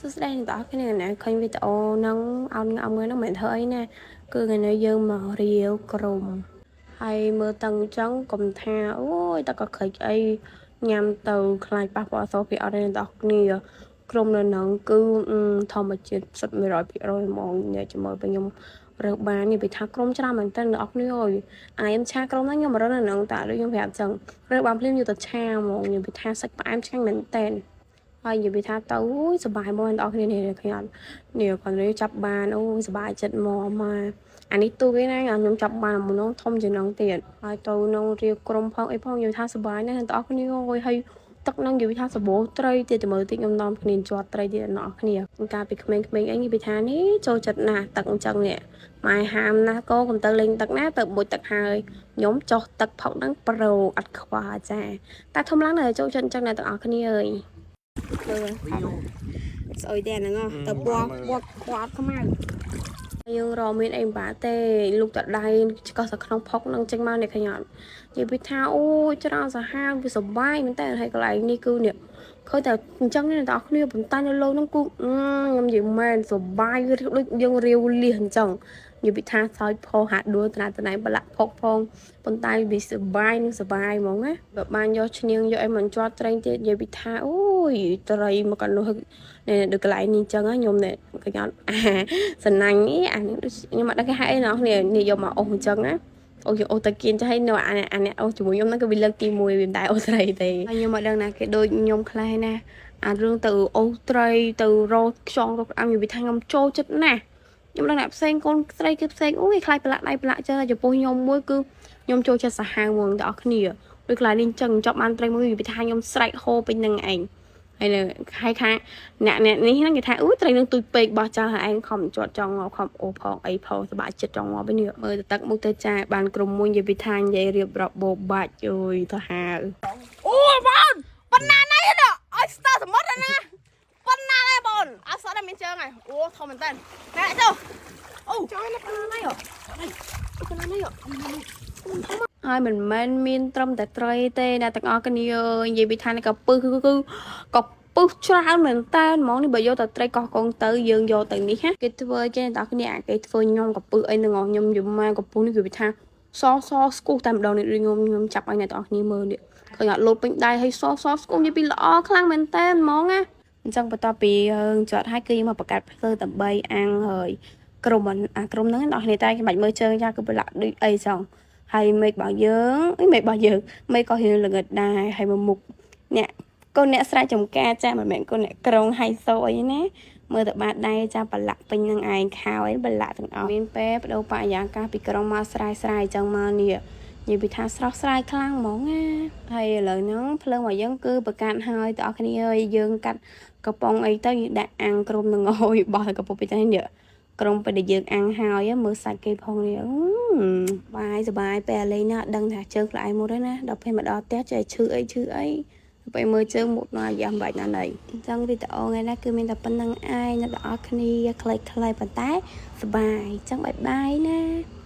សួស្តីអ្នកទាំងអស់គ្នាណាឃើញវីដេអូហ្នឹងអោនងអមហ្នឹងមិនមែនធ្វើអីណាគឺថ្ងៃនេះយើងមករាវក្រុមហើយមើលតឹងចឹងកុំថាអូយតើក៏ក្រិចអីញ៉ាំទៅខ្លាចប៉ះពាល់អសុខភាពអត់ទេអ្នកទាំងអស់គ្នាក្រុមនៅហ្នឹងគឺធម្មជាតិសុទ្ធ100%ហ្មងអ្នកចាំមើលពេលខ្ញុំរើសបាននិយាយថាក្រុមច្រើនមែនតើអ្នកទាំងអស់គ្នាអើយអាខ្ញុំឆាក្រុមហ្នឹងខ្ញុំមករត់នៅហ្នឹងតាដូចខ្ញុំប្រាប់ចឹងរើសបានភ្លាមយកទៅឆាហ្មងនិយាយថាសាច់ផ្អែមឆ្ងាញ់មែនតើ ហើយនិយាយពីថាទៅអូយសប្បាយមកអ្នកនរគ្នានេះឃើញអត់នេះគាត់នេះចាប់បានអូយសប្បាយចិត្តមកមកអានេះទូគេណាខ្ញុំចាប់បានមុននោះធំជាងនឹងទៀតហើយទៅនឹងរៀបក្រុមផងអីផងនិយាយថាសប្បាយណាស់អ្នកនរគ្នាអូយហើយទឹកនឹងនិយាយថាសបោត្រីទៀតទៅមើលតិចខ្ញុំនាំគ្នាជាប់ត្រីទៀតអ្នកនរគ្នាកាលពីក្មេងៗអីនិយាយពីថានេះចូលចិត្តណាស់ទឹកអញ្ចឹងនេះម៉ែហាមណាស់កូនកុំទៅលេងទឹកណាទៅបុចទឹកហើយខ្ញុំចុះទឹកផុកហ្នឹងប្រូអត់ខ្វល់ចាតែធំឡើងនៅចូលចិត្តអញ្ចឹងអ្នកទាំងអស់គ្នាអើយ មើលស្អុយតែហ្នឹងហ៎ទៅពណ៌ពណ៌ពណ៌អត់ខ្មៅយើងរកមានអីមិនបាក់ទេលុកតដៃឆ្កឹះតែក្នុងផុកហ្នឹងចេញមកនេះឃើញអត់និយាយពីថាអូយច្រើនសាហាវវាសប្បាយមែនតើហើយកន្លែងនេះគឺនេះឃើញតែអញ្ចឹងនេះអ្នកនរគ្នាប៉ុន្តែនៅលើហ្នឹងគឺខ្ញុំនិយាយមែនសប្បាយដូចយើងរាវលៀសអញ្ចឹងនិយាយពីថាសើចផោហាក់ដួលត្រាតណៃប្រឡាក់ផុកផងប៉ុន្តែវាសប្បាយនឹងសប្បាយហ្មងណាបើបានយកឈ្នាងយកអីមកជាប់ត្រីទៀតនិយាយពីថាអូយត្រីមកកនោះនេះដូចកន្លែងនេះអញ្ចឹងខ្ញុំនេះកញ្ញាអាសណាញ់នេះអានេះដូចខ្ញុំអត់ដឹងគេហៅអីណោះនេះនេះយកមកអូសអញ្ចឹងណាអូយកអូសតាគៀនចាស់ឲ្យនៅអាអាអ្នកអូសជាមួយខ្ញុំហ្នឹងគឺវាលើកទី1វាមិនដែរអូសត្រីទេហើយខ្ញុំអត់ដឹងណាគេដូចខ្ញុំខ្លះណាអារឿងទៅអូសត្រីទៅរកខ្យងរកក្តាមនិយាយថាខ្ញុំចូលចិត្តណាស់ខ្ញុំដឹងអ្នកផ្សេងកូនស្រីគឺផ្សេងអូយខ្លាចប្រឡាក់ដៃប្រឡាក់ចឹងចំពោះខ្ញុំមួយគឺខ្ញុំចូលចិត្តសាហាវហ្មងទាំងអស់គ្នាដូចកន្លែងនេះចឹងចប់បានត្រីមួយវាថាខ្ញុំស្រែកហូរពេញនឹងឯងហើយនៅហើយខាអ្នកអ្នកនេះហ្នឹងគេថាអូយត្រីនឹងទូចពេកបោះចោលហើយឯងខំជាត់ចង់ងាប់ខំអូផងអីផងសប្បាយចិត្តចង់ងាប់វិញនេះមើលទៅទឹកមុខទៅចាបានក្រុមមួយនិយាយពីថានិយាយរៀបរាប់បោបាច់អូយទៅហាវ អូយបងប៉ុណ្ណាណៃនេះឲ្យស្ទើរសមុទ្រណាប៉ុណ្ណាណៃបងអត់សក់តែមានជើងហើយអូធំមែនតើណែចូលអូ ចូលណាប៉ុណ្ណាណៃប៉ុណ្ណាណៃហើយមិនមែនមានត្រឹមតែត្រីទេអ្នកទាំងអស់គ្នានិយាយពីថានេះក៏ពឹសគឺគឺក៏ពឹសច្រើនមែនតើហ្មងនេះបើយកតែត្រីកោះកុងទៅយើងយកទៅនេះណាគេធ្វើចេះអ្នកទាំងអស់គ្នាអាគេធ្វើញ៉ុំកពឹសអីហ្នឹងខ្ញុំយំមកកពឹសនេះគឺវាថាសសស្គុះតែម្ដងនេះដូចខ្ញុំខ្ញុំចាប់ឲ្យអ្នកទាំងអស់គ្នាមើលនេះឃើញអត់លោតពេញដៃហើយសសស្គុះនិយាយពីល្អខ្លាំងមែនតើហ្មងណាអញ្ចឹងបន្ទាប់ពីយើងចត់ហើយគឺយើងមកបង្កាត់ផ្លូវដើម្បីអាំងហើយក្រុមអាក្រុមហ្នឹងអ្នកនរគ្នាតែខ្ញុំបាច់មើលជើងចាគឺប្រឡាក់ដូចអីចឹងហើយមេឃរបស់យើងអីមេឃរបស់យើងមេឃក៏រៀងល្ងិតដែរហើយមកមុខអ្នកកូនអ្នកស្រែចំការចាមិនមែនកូនអ្នកក្រុងហៃសូអីណាមើលទៅបាតដៃចាប្រឡាក់ពេញនឹងឯងខោអីប្រឡាក់ទាំងអស់មានពេលបដូរបរិយាកាសពីក្រុងមកស្រែស្រែចឹងមកនេះនិយាយពីថាស្រស់ស្រាយខ្លាំងហ្មងណាហើយឥឡូវហ្នឹងភ្លើងរបស់យើងគឺប្រកាសហើយតើអស់គ្នាអើយយើងកាត់កំប៉ុងអីទៅយើងដាក់អាំងក្រុមនឹងអើយបោះកំប៉ុងពីទៅនេះក្រុមពេលដែលយើងអាំងហើយមើលសាច់គេផងនេះបាយសបាយពេលលេងណាដឹងថាជើងក្លាយមុតហើយណាដល់ពេលមកដល់ផ្ទះចេះឈឺអីឈឺអីពេលមើលជើងមុតណាយ៉ាងបាច់ណាស់ណីអញ្ចឹងវីដេអូថ្ងៃនេះគឺមានតែប៉ុណ្្នឹងឯងអ្នកទាំងអស់គ្នាខ្លីៗប៉ុន្តែសបាយអញ្ចឹង bye bye ណា។